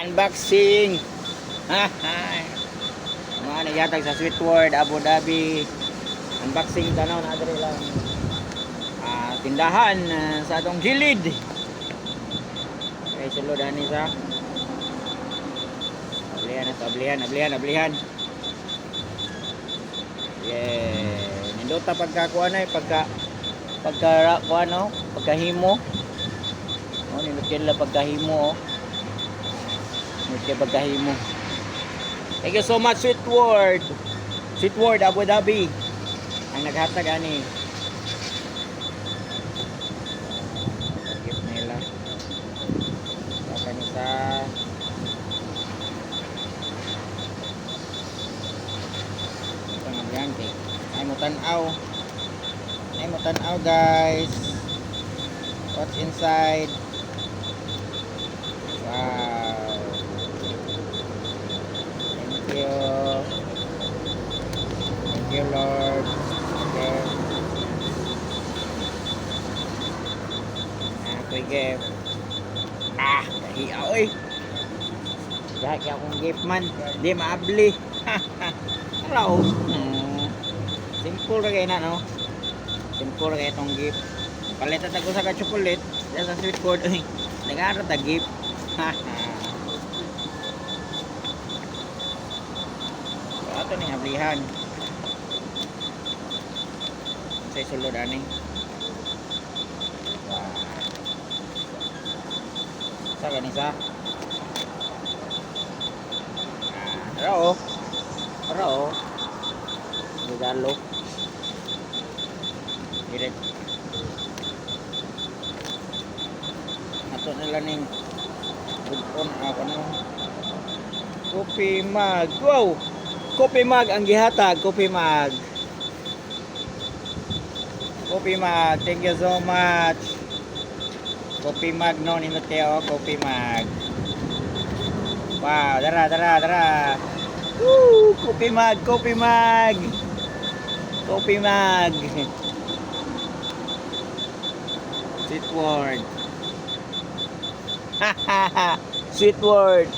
Unboxing. Mga nagyatag sa Sweet World, Abu Dhabi. Unboxing tanaw na diri lang. Tindahan sa atong gilid. Okay, sulod ani sa. Ablihan na to, ablihan, ablihan, ablihan. Yeah, nindota pagka kuan ay pagka pagka kuan no, pagkahimo. Oh, nindot kay nila pagkahimo oh. Nindot kay pagkahimo. Thank you so much, Sweet World. Sweet World Abu Dhabi. Ang naghatag ani. Gift nila. Baka ni sa ito nga yan kay ay mo tan-aw. Ay mo tan-aw, guys. What's inside? Wow. Thank you. Thank you, Lord. Okay. Ako'y gift. Kahiya oy. Dahil kaya akong gift man. Di maabli. Hello. Simple ra kay na, no? Simple ra kay itong gift. Palit at ako sa ka-chocolate. Diyan sa Sweet World. Uy, nag-aaral ta gift. So, ato ning ablihan. Sa sulod ani. Wow. Sa gani sa? Tara oh. Tara oh. Regalo. Direct. Ato nila ning bug-on ako no. Coffee mug. Wow! Coffee mug ang gihatag. Coffee mug. Coffee mug. Thank you so much. Coffee mug no. Nindot kayo. Oh. Coffee mug. Wow. Dara, dara, dara. Woo! Coffee mug. Coffee mug. Coffee mug. Sweet World. Sweet World.